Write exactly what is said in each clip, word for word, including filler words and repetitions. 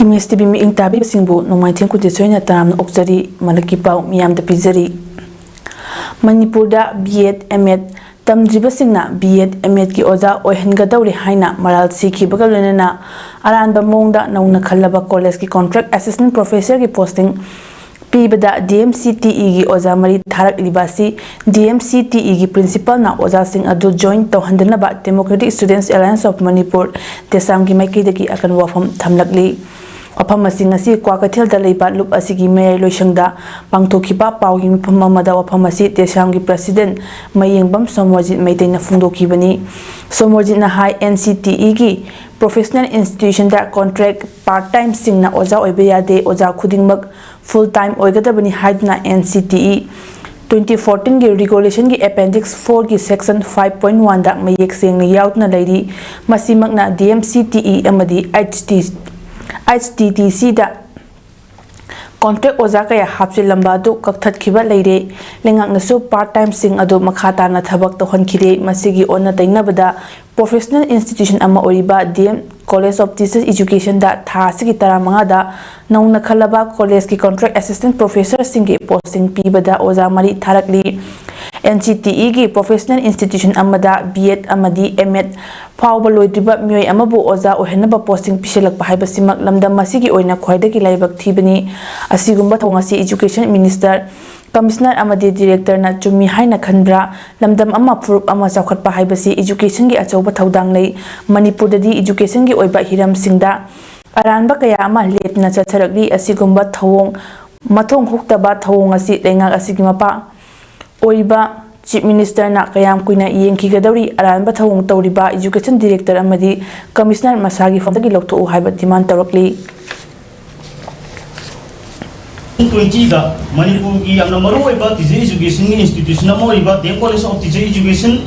Image TV ꯃꯤꯠꯌꯦꯡ ꯇꯥꯕꯤꯕꯁꯤꯡꯕꯨ ꯅꯣꯡꯃꯥꯏꯊꯦꯝ ꯀꯨꯟꯖꯦ ꯁꯣꯏꯅ ꯇꯔꯥꯝꯅ ꯑꯣꯛꯆꯔꯤ꯫ ꯃꯂꯛꯀꯤ ꯄꯥꯎ ꯃꯤꯌꯥꯝꯗ ꯄꯤꯖꯔꯤ꯫ ꯃꯅꯤꯄꯨꯔꯗ ꯕꯤ ꯑꯦꯗ, ꯑꯦꯝ ꯑꯦꯗ ꯇꯝꯗ꯭ꯔꯤꯕꯁꯤꯡꯅ ꯕꯤ ꯑꯦꯗ, ꯑꯦꯝ ꯑꯦꯗꯀꯤ ꯑꯣꯖꯥ ꯑꯣꯏꯍꯟꯒꯗꯧꯔꯦ ꯍꯥꯏꯅ ꯃꯔꯥꯜ ꯁꯤꯈꯤꯕꯒ ꯂꯣꯏꯅꯅ ꯑꯔꯥꯟꯕ ꯃꯑꯣꯡꯗ ꯅꯧꯅ ꯈꯜꯂꯕ ꯀꯣꯂꯦꯖꯀꯤ ꯀꯣꯟꯇ꯭ꯔꯦꯛ ꯑꯦꯁꯤꯁꯇꯦꯟ ꯄ꯭ꯔꯣꯐꯦꯁꯔꯒꯤ ꯄꯣꯁꯇꯤꯡ ꯄꯤꯕꯗ ꯗꯤ ꯑꯦꯝ ꯁꯤ ꯇꯤ ꯏꯒꯤ ꯑꯣꯖꯥ ꯃꯔꯤ ꯊꯥꯔꯛꯂꯤꯕ ꯑꯁꯤ ꯗꯤ ꯑꯦꯝ ꯁꯤ ꯇꯤ ꯏꯒꯤ ꯄ꯭ꯔꯤꯟꯁꯤꯄꯥꯜꯅ ꯑꯣꯖꯥꯁꯤꯡ ꯑꯗꯨ ꯖꯣꯏꯟ ꯇꯧꯍꯟꯗꯅꯕ Democratic Students Alliance of Manipur, ꯗꯦꯁꯥꯝꯒꯤ ꯃꯥꯏꯀꯩꯗꯒꯤ ꯑꯀꯟꯕ ꯋꯥꯐꯝ ꯊꯝꯂꯛꯂꯤ꯫ ꯋꯥꯐꯝ ꯑꯁꯤ ꯉꯁꯤ ꯀ꯭ꯋꯥꯀꯩꯊꯦꯜꯗ ꯂꯩꯕ ꯂꯨꯞ ꯑꯁꯤꯒꯤ ꯃꯌꯥꯏ ꯂꯣꯏꯁꯪꯗ ꯄꯥꯡꯊꯣꯛꯈꯤꯕ ꯄꯥꯎꯒꯤ ꯃꯤꯐꯝ ꯑꯃꯗ ꯋꯥꯐꯝ ꯑꯁꯤ ꯗꯦꯁꯥꯝꯒꯤ president Mayengbam Somorjit ꯃꯩꯇꯩꯅ ꯐꯣꯡꯗꯣꯛꯈꯤꯕꯅꯤ꯫ ꯁꯣꯃꯣꯔꯖꯤꯠꯅ high, and C T ꯏꯒꯤ ꯄ꯭ꯔꯣꯐꯦꯁꯅꯦꯜ ꯏꯟꯁꯇꯤꯇ꯭ꯌꯨꯁꯟꯗ ꯀꯣꯟꯇ꯭ꯔꯦꯛ ꯄꯥꯔꯠ ꯇꯥꯏꯝꯁꯤꯡꯅ ꯑꯣꯖꯥ ꯑꯣꯏꯕ ꯌꯥꯗꯦ, ꯑꯣꯖꯥ ꯈꯨꯗꯤꯡꯃꯛ ꯐꯨꯜ ꯇꯥꯏꯝ ꯑꯣꯏꯒꯗꯕꯅꯤ ꯍꯥꯏꯗꯨꯅ N C T E twenty ꯐꯣꯔꯇꯤꯟꯒꯤ ꯔꯤꯒꯨꯂꯦꯁꯟꯒꯤ ꯑꯦꯄꯦꯟꯗꯤꯛꯁ ꯐꯣꯔꯒꯤ ꯁꯦꯛꯁꯟ ꯐꯥꯏꯚ ꯄꯣꯏꯟꯠ ꯋꯥꯟꯗ ꯃꯌꯦꯛ ꯁꯦꯡꯅ ꯌꯥꯎꯗꯨꯅ ꯂꯩꯔꯤ꯫ ꯃꯁꯤꯃꯛꯅ D M C T E ꯑꯃꯗꯤ H T, H T T ꯁꯤꯗ ꯀꯣꯟꯇ꯭ꯔꯦꯛ ꯑꯣꯖꯥ ꯀꯌꯥ ꯍꯥꯞꯆꯤꯜꯂꯝꯕ ꯑꯗꯨ ꯀꯛꯊꯠꯈꯤꯕ ꯂꯩꯔꯦ꯫ ꯂꯩꯉꯥꯛꯅꯁꯨ ꯄꯥꯔꯠ ꯇꯥꯏꯝꯁꯤꯡ ꯑꯗꯨ ꯃꯈꯥ ꯇꯥꯅ ꯊꯕꯛ ꯇꯧꯍꯟꯈꯤꯗꯦ꯫ ꯃꯁꯤꯒꯤ ꯑꯣꯟꯅ ꯇꯩꯅꯕꯗ ꯄ꯭ꯔꯣꯐꯦꯁꯅꯦꯜ ꯏꯟꯁꯇꯤꯇ꯭ꯌꯨꯁꯟ ꯑꯃ ꯑꯣꯏꯔꯤꯕ D M College of Teachers Educationꯗ ꯊꯥ ꯑꯁꯤꯒꯤ ꯇꯔꯥꯃꯉꯥꯗ ꯅꯧꯅ ꯈꯜꯂꯕ ꯀꯣꯂꯦꯖꯀꯤ ꯀꯣꯟꯇ꯭ꯔꯦꯛ ꯑꯦꯁꯤꯁꯇꯦꯟ ꯄ꯭ꯔꯣꯐꯦꯁꯔꯁꯤꯡꯒꯤ ꯄꯣꯁꯇꯤꯡ ꯄꯤꯕꯗ ꯑꯣꯖꯥ ꯃꯔꯤ ꯊꯥꯔꯛꯂꯤ꯫ ꯑꯦꯟ ꯁꯤ ꯇꯤ ꯏꯒꯤ ꯄ꯭ꯔꯣꯐꯦꯁꯅꯦꯜ ꯏꯟꯁꯇꯤꯇ꯭ꯌꯨꯁꯟ ꯑꯃꯗ ꯕꯤ ꯑꯦꯗ ꯑꯃꯗꯤ ꯑꯦꯝ ꯑꯦꯗ ꯐꯥꯎꯕ ꯂꯣꯏꯗ꯭ꯔꯤꯕ ꯃꯤꯑꯣꯏ ꯑꯃꯕꯨ ꯑꯣꯖꯥ ꯑꯣꯏꯍꯟꯅꯕ ꯄꯣꯁꯇꯤꯡ ꯄꯤꯁꯤꯜꯂꯛꯄ ꯍꯥꯏꯕꯁꯤꯃꯛ ꯂꯝꯗꯝ ꯑꯁꯤꯒꯤ ꯑꯣꯏꯅ ꯈ꯭ꯋꯥꯏꯗꯒꯤ ꯂꯥꯏꯕꯛ ꯊꯤꯕꯅꯤ꯫ ꯑꯁꯤꯒꯨꯝꯕ ꯊꯧꯑꯣꯡ ꯑꯁꯤ ꯏꯖꯨꯀꯦꯁꯟ ꯃꯤꯅꯤꯁꯇꯔ, ꯀꯃꯤꯁꯅꯔ ꯑꯃꯗꯤ ꯗꯤꯔꯦꯛꯇꯔꯅ ꯆꯨꯝꯃꯤ ꯍꯥꯏꯅ ꯈꯟꯕ꯭ꯔꯥ? ꯂꯝꯗꯝ ꯑꯃ, ꯐꯨꯔꯨꯞ ꯑꯃ ꯆꯥꯎꯈꯠꯄ ꯍꯥꯏꯕꯁꯤ ꯏꯖꯨꯀꯦꯁꯟꯒꯤ ꯑꯆꯧꯕ ꯊꯧꯗꯥꯡ ꯂꯩ꯫ ꯃꯅꯤꯄꯨꯔꯗꯗꯤ ꯏꯖꯨꯀꯦꯁꯟꯒꯤ ꯑꯣꯏꯕ ꯍꯤꯔꯝꯁꯤꯡꯗ ꯑꯔꯥꯟꯕ ꯀꯌꯥ ꯑꯃ ꯂꯦꯞꯇꯅ ꯆꯠꯊꯔꯛꯂꯤ꯫ ꯑꯁꯤꯒꯨꯝꯕ ꯊꯧꯑꯣꯡ, ꯃꯊꯣꯡ ꯍꯨꯛꯇꯕ ꯊꯧꯑꯣꯡ ꯑꯁꯤ ꯂꯩꯉꯥꯛ ꯑꯁꯤꯒꯤ ꯃꯄꯥ ꯑꯣꯏꯔꯤꯕ ꯆꯤꯐ ꯃꯤꯅꯤꯁꯇꯔꯅ ꯀꯌꯥꯝ ꯀꯨꯏꯅ ꯌꯦꯡꯈꯤꯒꯗꯧꯔꯤ? ꯑꯔꯥꯟꯕ ꯊꯧꯑꯣꯡ ꯇꯧꯔꯤꯕ ꯏꯖꯨꯀꯦꯁꯟ ꯗꯤꯔꯦꯛꯇꯔ ꯑꯃꯗꯤ ꯀꯃꯤꯁꯅꯔ ꯃꯁꯥꯒꯤ ꯐꯝꯗꯒꯤ ꯂꯧꯊꯣꯛꯎ ꯍꯥꯏꯕ ꯗꯤꯃꯥꯟ ꯇꯧꯔꯛꯂꯤ꯫ ꯇ꯭ꯋꯦꯟꯇꯤꯗ ꯃꯅꯤꯄꯨꯔꯒꯤ ꯌꯥꯝꯅ ꯃꯔꯨꯑꯣꯏꯕ ꯇꯤꯆꯔ ꯏꯖꯨꯀꯦꯁꯟꯒꯤ ꯏꯟꯁꯇꯤꯇ꯭ꯌꯨꯁꯟ ꯑꯃ ꯑꯣꯏꯔꯤꯕ D M College of Teacher Education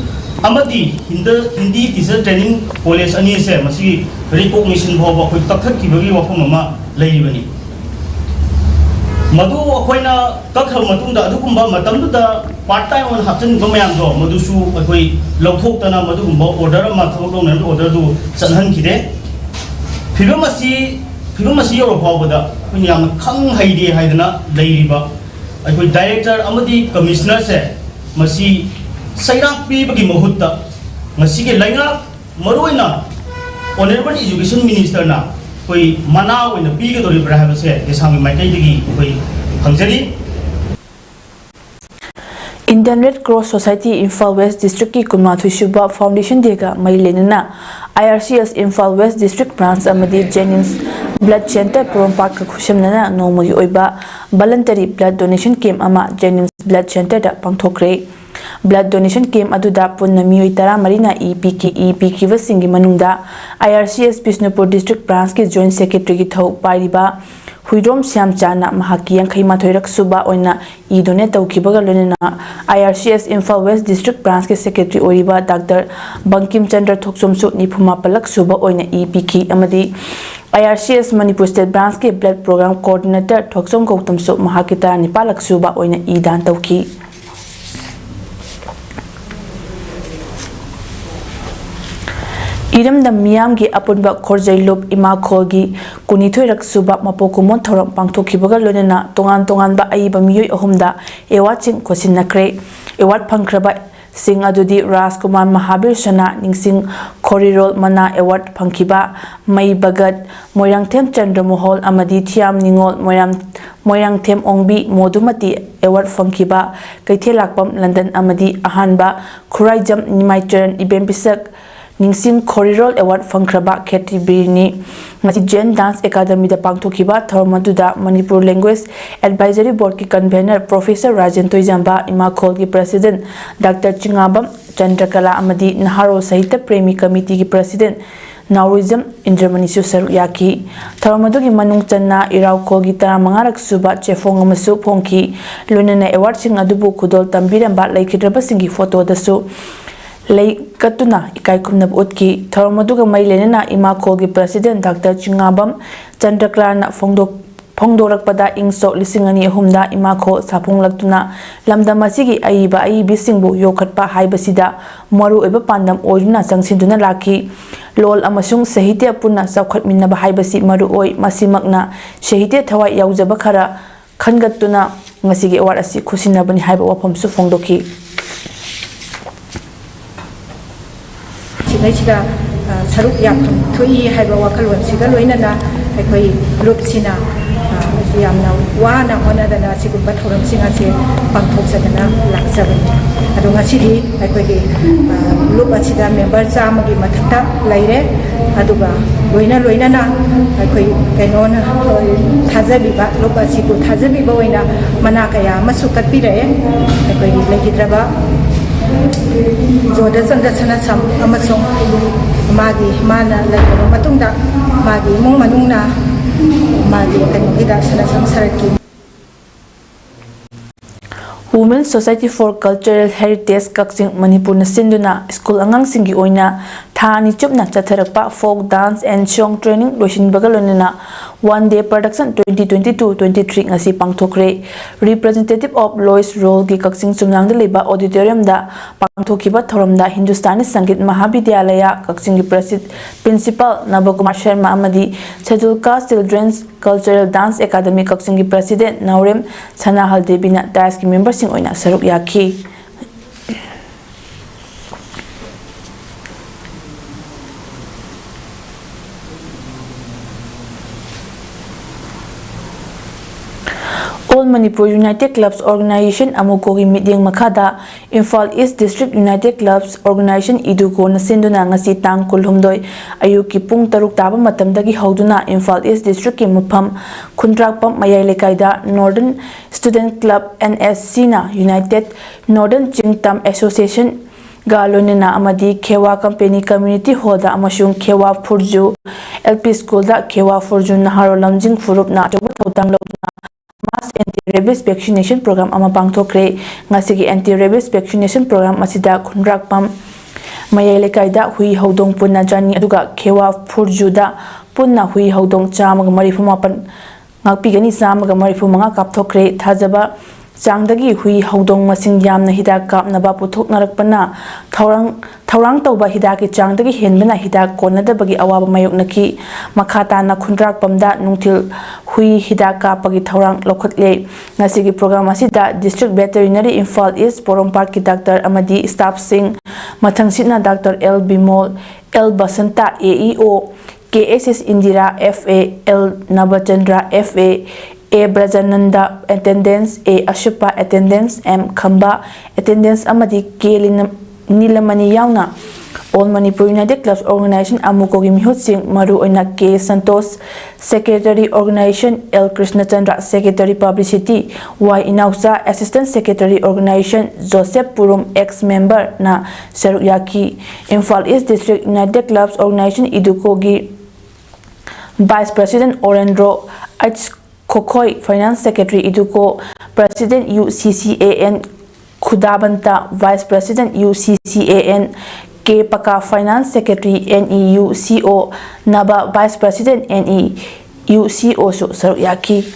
ꯑꯃꯗꯤ ꯍꯤꯟꯗ-, ꯍꯤꯟꯗꯤ ꯇꯤꯆꯔ ꯇ꯭ꯔꯦꯅꯤꯡ ꯀꯣꯂꯦꯖ ꯑꯅꯤ ꯑꯁꯦ ꯃꯁꯤ ꯔꯤꯀꯣꯛꯅꯤꯁꯟ ꯐꯥꯎꯕ ꯑꯩꯈꯣꯏ ꯀꯛꯊꯠꯈꯤꯕꯒꯤ ꯋꯥꯐꯝ ꯑꯃ ꯂꯩꯔꯤꯕꯅꯤ꯫ ꯃꯗꯨ ꯑꯩꯈꯣꯏꯅ ꯀꯛꯈ꯭ꯔꯕ ꯃꯇꯨꯡꯗ ꯑꯗꯨꯒꯨꯝꯕ ꯃꯇꯝꯗꯨꯗ ꯄꯥꯔꯠ ꯇꯥꯏꯝ ꯑꯣꯏꯅ ꯍꯥꯞꯆꯤꯟꯕ ꯃꯌꯥꯝꯗꯣ ꯃꯗꯨꯁꯨ ꯑꯩꯈꯣꯏ ꯂꯧꯊꯣꯛꯇꯅ ꯃꯗꯨꯒꯨꯝꯕ ꯑꯣꯔꯗꯔ ꯑꯃ, ꯊꯕꯛ ꯂꯧꯅꯔꯤꯕ ꯑꯣꯔꯗꯔꯗꯨ ꯆꯠꯍꯟꯈꯤꯗꯦ꯫ ꯐꯤꯕꯝ ꯑꯁꯤ ꯐꯤꯕꯝ ꯑꯁꯤ ꯌꯧꯔ ꯐꯥꯎꯕꯗ ꯑꯩꯈꯣꯏꯅ ꯌꯥꯝꯅ ꯈꯪ ꯍꯩꯔꯦ ꯍꯥꯏꯗꯅ ꯂꯩꯔꯤꯕ ꯑꯩꯈꯣꯏ ꯗꯥꯏꯔꯦꯛꯇꯔ ꯑꯃꯗꯤ ꯀꯃꯤꯁꯅꯔꯁꯦ, ꯃꯁꯤ ꯆꯩꯔꯥꯛ ꯄꯤꯕꯒꯤ ꯃꯍꯨꯠꯇ ꯉꯁꯤꯒꯤ ꯂꯩꯉꯥꯛ, ꯃꯔꯨꯑꯣꯏꯅ ꯑꯣꯅꯔꯦꯕꯜ ꯏꯖꯨꯀꯦꯁꯟ ꯃꯤꯅꯤꯁꯇꯔꯅ ꯑꯩꯈꯣꯏ ꯃꯅꯥ ꯑꯣꯏꯅ ꯄꯤꯒꯗꯧꯔꯤꯕ꯭ꯔꯥ ꯍꯥꯏꯕꯁꯦ ꯀꯦꯁꯥꯡꯒꯤ ꯃꯥꯏꯀꯩꯗꯒꯤ ꯑꯩꯈꯣꯏ ꯍꯪꯖꯔꯤ꯫ Indian Red Cross Society Imphal West District ꯀꯤ ꯀꯨꯟꯃꯥꯊꯣꯏ ꯁꯨꯕ Foundation Day ꯒ ꯃꯔꯤ ꯂꯩꯅꯅ I R C S Imphal West District Branch ꯑꯃꯗꯤ Jennings Blood Center ꯄꯣꯔꯣꯝꯄꯥꯠꯀ ꯈꯨꯠꯁꯝꯅꯅ ꯅꯣꯡꯃꯒꯤ ꯑꯣꯏꯕ Voluntary Blood Donation Camp ꯑꯃ Jennings Blood Center ꯗ ꯄꯥꯡꯊꯣꯛꯈ꯭ꯔꯦ꯫ Blood Donation Camp ꯑꯗꯨꯗ ꯄꯨꯟꯅ ꯃꯤꯑꯣꯏ ꯇꯔꯥꯃꯔꯤꯅ ꯏ ꯄꯤꯈꯤ꯫ ꯏ ꯄꯤꯈꯤꯕꯁꯤꯡꯒꯤ ꯃꯅꯨꯡꯗ I R C S Bishnupur District Branch ꯀꯤ Joint Secretary ꯒꯤ ꯊꯧ ꯄꯥꯏꯔꯤꯕ ꯍꯨꯏꯗ꯭ꯔꯣꯝ ꯁ꯭ꯌꯥꯝꯆꯥꯅ ꯃꯍꯥꯛꯀꯤ ꯌꯥꯡꯈꯩ ꯃꯥꯊꯣꯏꯔꯛ ꯁꯨꯕ ꯑꯣꯏꯅ ꯏ donate ꯇꯧꯈꯤꯕꯒ ꯂꯣꯏꯅꯅ I R C S Imphal West District Branch ꯀꯤ Secretary ꯑꯣꯏꯔꯤꯕ Doctor ꯕꯪꯀꯤꯝ ꯆꯟꯗ꯭ꯔ ꯊꯣꯛꯆꯣꯝꯁꯨ ꯅꯤꯐꯨ ꯃꯥꯄꯜꯂꯛ ꯁꯨꯕ ꯑꯣꯏꯅ ꯏ ꯄꯤꯈꯤ ꯑꯃꯗꯤ I R C S Manipur State Branch ꯀꯤ Blood Program Coordinator ꯊꯣꯛꯆꯣꯝ ꯒꯧꯇꯝꯁꯨ ꯃꯍꯥꯛꯀꯤ ꯇꯔꯥꯅꯤꯄꯥꯜꯂꯛ ꯁꯨꯕ ꯑꯣꯏꯅ ꯏ ꯗꯥꯟ ꯇꯧꯈꯤ꯫ ꯏꯔꯝꯗꯝ ꯃꯤꯌꯥꯝꯒꯤ ꯑꯄꯨꯟꯕ ꯈꯣꯔꯖꯩ ꯂꯨꯞ ꯏꯃꯥꯈꯣꯜꯒꯤ ꯀꯨꯟꯅꯤꯊꯣꯏꯔꯛ ꯁꯨꯕ ꯃꯄꯣꯛ ꯀꯨꯝꯑꯣꯟ ꯊꯧꯔꯝ ꯄꯥꯡꯊꯣꯛꯈꯤꯕꯒ ꯂꯣꯏꯅꯅ ꯇꯣꯉꯥꯟ ꯇꯣꯉꯥꯟꯕ ꯑꯏꯕ ꯃꯤꯑꯣꯏ ꯑꯍꯨꯝꯗ award ꯁꯤꯡ ꯈꯣꯠꯆꯤꯟꯅꯈ꯭ꯔꯦ꯫ Award ꯐꯪꯈ꯭ꯔꯕ ꯁꯤꯡ ꯑꯗꯨꯗꯤ ꯔꯥꯖꯀꯨꯃꯥꯔ ꯃꯍꯥꯕꯤꯔ ꯁꯅꯥ ꯅꯤꯡꯁꯤꯡ ꯈꯣꯔꯤꯔꯣꯜ ꯃꯅꯥ award ꯐꯪꯈꯤꯕ, ꯃꯩ ꯚꯒꯠ, ꯃꯣꯏꯔꯥꯡꯊꯦꯝ ꯆꯟꯗ꯭ꯔꯃꯣꯍꯣꯜ ꯑꯃꯗꯤ ꯊꯤꯌꯥꯝ ꯅꯤꯉꯣꯜ ꯃꯣꯏꯔꯥꯡ, ꯃꯣꯏꯔꯥꯡꯊꯦꯝ ꯑꯣꯡꯕꯤ ꯃꯣꯗꯨꯃꯇꯤ award ꯐꯪꯈꯤꯕ, ꯀꯩꯊꯦꯜꯂꯥꯛꯄꯝ ꯂꯟꯗꯟ ꯑꯃꯗꯤ ꯑꯍꯥꯟꯕ ꯈꯨꯔꯥꯏꯖꯝ ꯅꯤꯃꯥꯏꯆꯔꯟ ꯏꯕꯦꯝ ꯄꯤꯁꯛ ꯅꯤꯡꯁꯤꯡ ꯈꯣꯔꯤꯔꯣꯜ award ꯐꯪꯈ꯭ꯔꯕ ꯈꯦꯇ꯭ꯔꯤ ꯕꯤꯔꯅꯤ꯫ ꯉꯁꯤ Jain Dance Academy ꯗ ꯄꯥꯡꯊꯣꯛꯈꯤꯕ ꯊꯧꯔꯝ ꯑꯗꯨꯗ Manipur Language Advisory Board ꯀꯤ Convener Professor Rajen ꯇꯣꯏꯖꯥꯝꯕ, ꯏꯃꯥꯈꯣꯜꯒꯤ President Doctor ꯆꯤꯉꯥꯕꯝ ꯆꯟꯗ꯭ꯔꯀꯂꯥ ꯑꯃꯗꯤ ꯅꯍꯥꯔꯣꯜ ꯁꯥꯍꯤꯇ꯭ꯌ ꯄ꯭ꯔꯦꯃꯤ ꯀꯃꯤꯇꯤꯒꯤ President ꯅꯥꯎꯔꯤꯖꯝ ꯏꯟꯗ꯭ꯔꯃꯅꯤꯁꯨ ꯁꯔꯨꯛ ꯌꯥꯈꯤ꯫ ꯊꯧꯔꯝ ꯑꯗꯨꯒꯤ ꯃꯅꯨꯡ ꯆꯟꯅ ꯏꯔꯥꯎꯈꯣꯜꯒꯤ ꯇꯔꯥꯃꯉꯥꯔꯛ ꯁꯨꯕ ꯆꯦꯐꯣꯡ ꯑꯃꯁꯨ ꯐꯣꯡꯈꯤ꯫ ꯂꯣꯏꯅꯅ award ꯁꯤꯡ ꯑꯗꯨꯕꯨ ꯈꯨꯗꯣꯜ ꯇꯝꯕꯤꯔꯝꯕ ꯂꯩꯈꯤꯗ꯭ꯔꯕꯁꯤꯡꯒꯤ photo ꯗꯁꯨ ꯂꯩ ꯀꯠꯇꯨꯅ ꯏꯀꯥꯏ ꯈꯨꯝꯅꯕ ꯎꯠꯈꯤ꯫ ꯊꯧꯔꯝ ꯑꯗꯨꯒ ꯃꯔꯤ ꯂꯩꯅꯅ ꯏꯃꯥꯈꯣꯜꯒꯤ President Doctor ꯆꯤꯉꯥꯕꯝ ꯆꯟꯗ꯭ꯔꯀꯂꯥꯅ ꯐꯣꯡꯗꯣꯛ-, ꯐꯣꯡꯗꯣꯔꯛꯄꯗ, ꯏꯪ ꯁꯣꯛ ꯂꯤꯁꯤꯡ ꯑꯅꯤ ꯑꯍꯨꯝꯗ ꯏꯃꯥꯈꯣꯜ ꯁꯥꯐꯣꯡꯂꯛꯇꯨꯅ ꯂꯝꯗꯝ ꯑꯁꯤꯒꯤ ꯑꯏꯕ ꯑꯏꯕꯤꯁꯤꯡꯕꯨ ꯌꯣꯛꯈꯠꯄ ꯍꯥꯏꯕꯁꯤꯗ ꯃꯔꯨꯑꯣꯏꯕ ꯄꯥꯟꯗꯝ ꯑꯣꯏꯗꯨꯅ ꯆꯪꯁꯤꯟꯗꯨꯅ ꯂꯥꯛꯈꯤ꯫ ꯂꯣꯜ ꯑꯃꯁꯨꯡ ꯁꯥꯍꯤꯇ꯭ꯌ ꯄꯨꯟꯅ ꯆꯥꯎꯈꯠꯃꯤꯟꯅꯕ ꯍꯥꯏꯕꯁꯤ ꯃꯔꯨꯑꯣꯏ꯫ ꯃꯁꯤꯃꯛꯅ ꯁꯥꯍꯤꯇ꯭ꯌ ꯊꯋꯥꯏ ꯌꯥꯎꯖꯕ ꯈꯔ ꯈꯟꯒꯠꯇꯨꯅ ꯉꯁꯤꯒꯤ ꯑꯦꯋꯥꯔꯗ ꯑꯁꯤ ꯈꯨꯠꯁꯤꯟꯅꯕꯅꯤ ꯍꯥꯏꯕ ꯋꯥꯐꯝꯁꯨ ꯐꯣꯡꯗꯣꯛꯈꯤ꯫ ꯁꯤꯗꯩꯁꯤꯗ, ꯑ, ꯁꯔꯨꯛ ꯌꯥꯐꯝ ꯊꯣꯛꯏ ꯍꯥꯏꯕ ꯋꯥꯈꯜꯂꯣꯟꯁꯤꯒ ꯂꯣꯏꯅꯅ ꯑꯩꯈꯣꯏ ꯂꯨꯞꯁꯤꯅ, ꯑ, ꯌꯥꯝꯅ ꯋꯥꯅ ꯍꯣꯠꯅꯗꯅ ꯑꯁꯤꯒꯨꯝꯕ ꯊꯧꯔꯝꯁꯤꯡ ꯑꯁꯤ ꯄꯥꯡꯊꯣꯛꯆꯗꯅ ꯂꯥꯛꯆꯕꯅꯤ꯫ ꯑꯗꯣ ꯉꯁꯤꯗꯤ ꯑꯩꯈꯣꯏꯒꯤ, ꯑ, ꯂꯨꯞ ꯑꯁꯤꯗ ꯃꯦꯝꯕꯔ ꯆꯥꯝꯃꯒꯤ ꯃꯊꯛꯇ ꯂꯩꯔꯦ꯫ ꯑꯗꯨꯒ ꯂꯣꯏꯅ ꯂꯣꯏꯅꯅ ꯑꯩꯈꯣꯏ ꯀꯩꯅꯣꯅ, ꯊꯥꯖꯕꯤꯕ, ꯂꯨꯞ ꯑꯁꯤꯕꯨ ꯊꯥꯖꯕꯤꯕ ꯑꯣꯏꯅ ꯃꯅꯥ ꯀꯌꯥ ꯑꯃꯁꯨ ꯀꯠꯄꯤꯔꯛꯑꯦ꯫ ꯑꯩꯈꯣꯏꯒꯤ ꯂꯩꯈꯤꯗ꯭ꯔꯕ ꯖꯣꯙꯆꯟꯗ꯭ꯔ ꯁꯅꯥꯁꯝ ꯑꯃꯁꯨꯡ ꯃꯥꯒꯤ, ꯃꯥꯅ ꯂꯩꯈ꯭ꯔꯕ ꯃꯇꯨꯡꯗ ꯃꯥꯒꯤ ꯏꯃꯨꯡ ꯃꯅꯨꯡꯅ ꯃꯥꯒꯤ ꯀꯩꯅꯣꯒꯤꯗ ꯁꯅꯥꯁꯝ ꯁꯔꯠꯀꯤ Women Society for Cultural Heritage ꯀꯛꯆꯤꯡ ꯃꯅꯤꯄꯨꯔꯅ ꯁꯤꯟꯗꯨꯅ ꯁ꯭ꯀꯨꯜ ꯑꯉꯥꯡꯁꯤꯡꯒꯤ ꯑꯣꯏꯅ ꯊꯥ ꯑꯅꯤ ꯆꯨꯞꯅ ꯆꯠꯊꯔꯛꯄ Folk Dance and Song Training ꯂꯣꯏꯁꯤꯟꯕꯒ ꯂꯣꯏꯅꯅ One Day Production twenty twenty-two twenty-three ꯉꯁꯤ ꯄꯥꯡꯊꯣꯛꯈ꯭ꯔꯦ꯫ Representative of Lois Role ꯒꯤ ꯀꯛꯆꯤꯡ ꯆꯨꯝꯅꯥꯡꯗ ꯂꯩꯕ auditorium ꯗ ꯄꯥꯡꯊꯣꯛꯈꯤꯕ ꯊꯧꯔꯝꯗ ꯍꯤꯟꯗꯨꯁꯇꯥꯅꯤ ꯁꯪꯒꯤꯠ ꯃꯍꯥꯕꯤꯗ꯭ꯌꯥꯂꯌ ꯀꯛꯆꯤꯡꯒꯤ ꯄ꯭ꯔꯁꯤꯗ Principal ꯅꯕꯀꯨꯃꯥꯔ ꯁꯔꯃ ꯑꯃꯗꯤ Scheduled Caste Children's Cultural Dance Academy ꯀꯛꯆꯤꯡꯒꯤ President ꯅꯥꯎꯔꯦꯝ ꯁꯅꯥꯍꯜ ꯗꯦꯕꯤꯅ dais ꯀꯤ member ꯁꯤꯡ ꯑꯣꯏꯅ ꯁꯔꯨꯛ ꯌꯥꯈꯤ꯫ All Manipur United Clubs Organization, ꯑꯃꯨꯀꯣꯒꯤ ꯃꯤꯠꯌꯦꯡ ꯃꯈꯥꯗ Imphal East District United Clubs Organization, ꯏꯗꯨꯀꯣꯅ ꯁꯤꯟꯗꯨꯅ ꯉꯁꯤ ꯇꯥꯡ ꯀꯨꯟꯍꯨꯝꯗꯣꯏ ꯑꯌꯨꯛꯀꯤ ꯄꯨꯡ ꯇꯔꯨꯛ ꯇꯥꯕ ꯃꯇꯝꯗꯒꯤ ꯍꯧꯗꯨꯅ ꯏꯝꯐꯥꯜ East District ꯀꯤ ꯃꯐꯝ ꯈꯨꯟꯗ꯭ꯔꯥꯛꯄꯝ ꯃꯌꯥꯏ ꯂꯩꯀꯥꯏꯗ Northern Student Club, N S C ꯅ United Northern ꯆꯤꯡꯇꯝ Association ꯒ ꯂꯣꯏꯅꯅ ꯑꯃꯗꯤ ꯈꯦꯋꯥ ꯀꯝꯄꯦꯅꯤ Community Hall ꯗ ꯑꯃꯁꯨꯡ ꯈꯦꯋꯥ ꯐꯨꯔꯖꯨ L P School ꯗ ꯈꯦꯋꯥ ꯐꯨꯔꯖꯨ ꯅꯍꯥꯔꯣꯜ ꯂꯝꯖꯤꯡ ꯐꯨꯔꯨꯞꯅ ꯑꯆꯧꯕ ꯊꯧꯗꯥꯡ ꯂꯧꯗꯨꯅ mass anti rabies vaccination program ꯑꯃ ꯄꯥꯡꯊꯣꯛꯈ꯭ꯔꯦ꯫ ꯉꯁꯤꯒꯤ anti rabies vaccination program ꯑꯁꯤꯗ ꯈꯨꯟꯗ꯭ꯔꯥꯛꯄꯝ ꯃꯌꯥꯏ ꯂꯩꯀꯥꯏꯗ ꯍꯨꯏ ꯍꯧꯗꯣꯡ ꯄꯨꯟꯅ ꯆꯅꯤ, ꯑꯗꯨꯒ ꯈꯦꯋꯥ ꯐꯨꯔꯖꯨꯗ ꯄꯨꯟꯅ ꯍꯨꯏ ꯍꯧꯗꯣꯡ ꯆꯥꯝꯃꯒ ꯃꯔꯤꯐꯨ ꯃꯥꯄꯟ ꯉꯥꯛꯄꯤꯒꯅꯤ꯫ ꯆꯥꯝꯃꯒ ꯃꯔꯤꯐꯨ ꯃꯉꯥ ꯀꯥꯞꯊꯣꯛꯈ꯭ꯔꯦ꯫ ꯊꯥꯖꯕ ꯆꯥꯡꯗꯒꯤ ꯍꯨꯏ ꯍꯧꯗꯣꯡ ꯃꯁꯤꯡ ꯌꯥꯝꯅ ꯍꯤꯗꯥꯛ ꯀꯥꯞꯅꯕ ꯄꯨꯊꯣꯛꯅꯔꯛꯄꯅ ꯊꯧꯔꯥꯡ ꯊꯧꯔꯥꯡ ꯇꯧꯕ ꯍꯤꯗꯥꯛꯀꯤ ꯆꯥꯡꯗꯒꯤ ꯍꯦꯟꯕꯅ ꯍꯤꯗꯥꯛ ꯀꯣꯟꯅꯗꯕꯒꯤ ꯑꯋꯥꯕ ꯃꯥꯌꯣꯛꯅꯈꯤ꯫ ꯃꯈꯥ ꯇꯥꯅ ꯈꯨꯟꯗ꯭ꯔꯥꯛꯄꯝꯗ ꯅꯨꯡꯊꯤꯜ ꯍꯨꯏ ꯍꯤꯗꯥꯛ ꯀꯥꯞꯄꯒꯤ ꯊꯧꯔꯥꯡ ꯂꯧꯈꯠꯂꯦ꯫ ꯉꯁꯤꯒꯤ program ꯑꯁꯤꯗ District Veterinary ꯏꯝꯐꯥꯜ ꯏꯁ ꯄꯣꯔꯣꯝꯄꯥꯠꯀꯤ doctor ꯑꯃꯗꯤ staffꯁꯤꯡ, ꯃꯊꯪꯁꯤꯠꯅ doctor L Bimol, L Basanta, AEO, K S S Indira, FA, L Nabachandra, FA, A Brajananda, attendance, A Asuppa, attendance, M Khamba, attendance, ꯑꯃꯗꯤ ꯀꯦ ꯂꯤꯅ-, ꯅꯤꯂꯃꯅꯤ ꯌꯥꯎꯅ All Manipur United Clubs Organization, ꯑꯃꯨꯀꯣꯒꯤ ꯃꯤꯍꯨꯠꯁꯤꯡ, ꯃꯔꯨꯑꯣꯏꯅ K Santosh, Secretary Organization, L Krishnachandra, Secretary Publicity, Y Inaocha, Assistant Secretary Organization, Joseph Purum, ex member ꯅ ꯁꯔꯨꯛ ꯌꯥꯈꯤ꯫ Imphal east District United Clubs Organization, ꯏꯗꯨꯀꯣꯒꯤ Vice President Orendro, H Khokhoi, Finance Secretary IDUCO, President UCCAN Khudabanta, Vice President UCCAN K Paka, Finance Secretary NEUCO ꯅꯕ, Vice President NEUCO ꯁꯨ ꯁꯔꯨꯛ ꯌꯥꯈꯤ꯫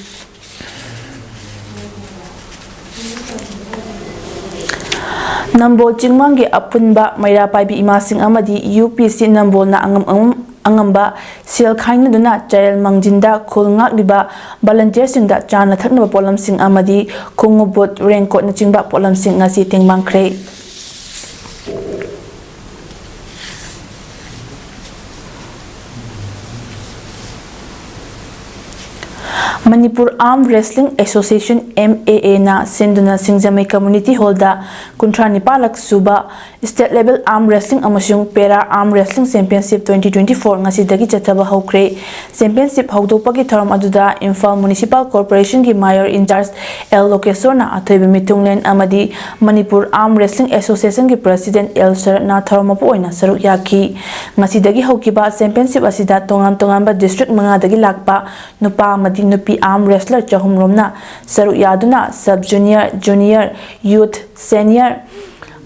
ꯅꯝꯕꯣꯜ ꯆꯤꯡꯃꯥꯡꯒꯤ ꯑꯄꯨꯟꯕ ꯃꯩꯔꯥ ꯄꯥꯏꯕꯤ ꯏꯃꯥꯁꯤꯡ ꯑꯃꯗꯤ UPC ꯅꯝꯕꯣꯜꯅ ꯑꯉꯝ ꯑꯉꯝ ꯑꯉꯝꯕ ꯁꯦꯜ ꯈꯥꯏꯅꯗꯨꯅ ꯆꯌꯦꯜ ꯃꯥꯡꯖꯤꯟꯗ ꯈꯨꯜ ꯉꯥꯛꯂꯤꯕ volunteerꯁꯤꯡꯗ ꯆꯥꯅ ꯊꯛꯅꯕ ꯄꯣꯠꯂꯝꯁꯤꯡ ꯑꯃꯗꯤ ꯈꯣꯡꯎꯞ, ꯕꯨꯠ, raincoatꯅꯆꯤꯡꯕ ꯄꯣꯠꯂꯝꯁꯤꯡ ꯉꯁꯤ ꯇꯦꯡꯕꯥꯡꯈ꯭ꯔꯦ꯫ ꯃꯅꯤꯄꯨꯔ Arm Wrestling Association, MAAꯅ ꯁꯤꯟꯗꯨꯅ ꯁꯤꯡꯖꯃꯩ Community Hallꯗ ꯀꯨꯟꯊ꯭ꯔꯥ ꯅꯤꯄꯥꯜꯂꯛ ꯁꯨꯕ State Level Arm Wrestling ꯑꯃꯁꯨꯡ Para Arm Wrestling Championship twenty twenty-four ꯉꯁꯤꯗꯒꯤ ꯆꯠꯊꯕ ꯍꯧꯈ꯭ꯔꯦ꯫ Championship ꯍꯧꯗꯣꯛꯄꯒꯤ ꯊꯧꯔꯝ ꯑꯗꯨꯗ ꯏꯝꯐꯥꯜ Municipal Corporationꯒꯤ Mayor in charge ꯑꯦꯜ ꯂꯣꯀꯦꯁꯣꯔꯅ ꯑꯊꯣꯏꯕ ꯃꯤꯊꯨꯡꯂꯦꯟ ꯑꯃꯗꯤ ꯃꯅꯤꯄꯨꯔ Arm Wrestling Associationꯒꯤ President ꯑꯦꯜ ꯁꯔꯠꯅ ꯊꯧꯔꯝ ꯃꯄꯨ ꯑꯣꯏꯅ ꯁꯔꯨꯛ ꯌꯥꯈꯤ꯫ ꯉꯁꯤꯗꯒꯤ ꯍꯧꯈꯤꯕ championship ꯑꯁꯤꯗ ꯇꯣꯉꯥꯟ ꯇꯣꯉꯥꯟꯕ district ꯃꯉꯥꯗꯒꯤ ꯂꯥꯛꯄ ꯅꯨꯄꯥ ꯑꯃꯗꯤ ꯅꯨꯄꯤ arm wrestler ꯆꯍꯨꯝ ꯔꯣꯝꯅ ꯁꯔꯨꯛ ꯌꯥꯗꯨꯅ sub junior, junior, youth, senior,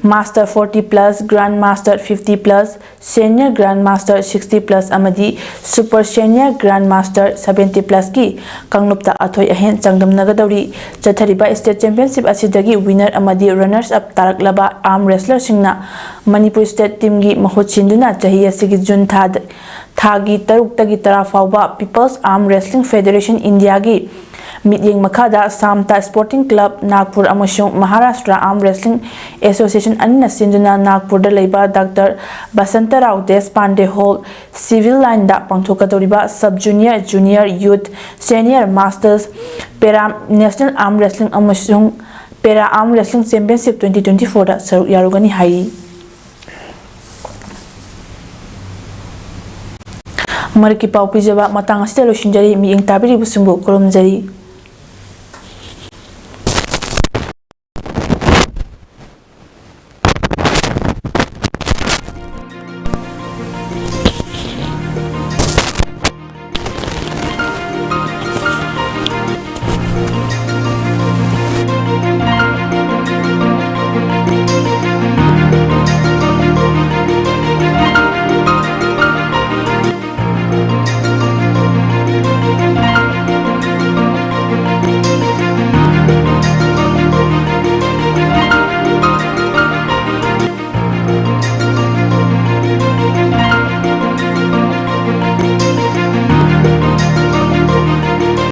Master forty plus, Grand Master fifty plus, Senior Grand Master sixty plus ꯑꯃꯗꯤ Super Senior Grand Master seventy plus ꯀꯤ ꯀꯥꯡꯂꯨꯞꯇ ꯑꯊꯣꯏ ꯑꯍꯦꯟ ꯆꯥꯡꯗꯝꯅꯒꯗꯧꯔꯤ꯫ ꯆꯠꯊꯔꯤꯕ State Championship ꯑꯁꯤꯗꯒꯤ winner ꯑꯃꯗꯤ runners up ꯇꯥꯔꯛꯂꯕ arm wrestler ꯁꯤꯡꯅ Manipur state team ꯒꯤ ꯃꯍꯨꯠ ꯁꯤꯟꯗꯨꯅ ꯆꯍꯤ ꯑꯁꯤꯒꯤ ꯖꯨꯟ ꯊꯥꯗ, ꯊꯥꯒꯤ ꯇꯔꯨꯛꯇꯒꯤ ꯇꯔꯥ ꯐꯥꯎꯕ People's Arm Wrestling Federation India ꯒꯤ ꯃꯤꯠꯌꯦꯡ ꯃꯈꯥꯗ ꯁꯥꯝꯇꯥ Sporting Club Nagpur ꯑꯃꯁꯨꯡ Maharashtra Arm Wrestling Association ꯑꯅꯤꯅ ꯁꯤꯟꯗꯨꯅ ꯅꯥꯒꯄꯨꯔꯗ ꯂꯩꯕ ꯗꯥꯛꯇꯔ ꯕꯁꯟꯇꯔꯥꯎ ꯗꯦꯁꯄꯥꯟꯗꯦ ꯍꯣꯜ ꯁꯤꯚꯤꯜ ꯂꯥꯏꯟꯗ ꯄꯥꯡꯊꯣꯛꯀꯗꯧꯔꯤꯕ Sub Junior, Junior Youth, Senior Masters, Para National Arm Wrestling ꯑꯃꯁꯨꯡ Para Arm Wrestling Championship twenty twenty four ꯗ ꯁꯔꯨꯛ ꯌꯥꯔꯨꯒꯅꯤ ꯍꯥꯏꯔꯤ꯫ ꯃꯔꯛꯀꯤ ꯄꯥꯎ ꯄꯤꯖꯕ ꯃꯇꯥꯡ ꯑꯁꯤꯗ ꯂꯣꯏꯁꯤꯟꯖꯔꯤ꯫ ꯃꯤꯠꯌꯦꯡ ꯇꯥꯕꯤꯔꯤꯕꯁꯤꯡꯕꯨ ꯈꯨꯔꯨꯝꯖꯔꯤ꯫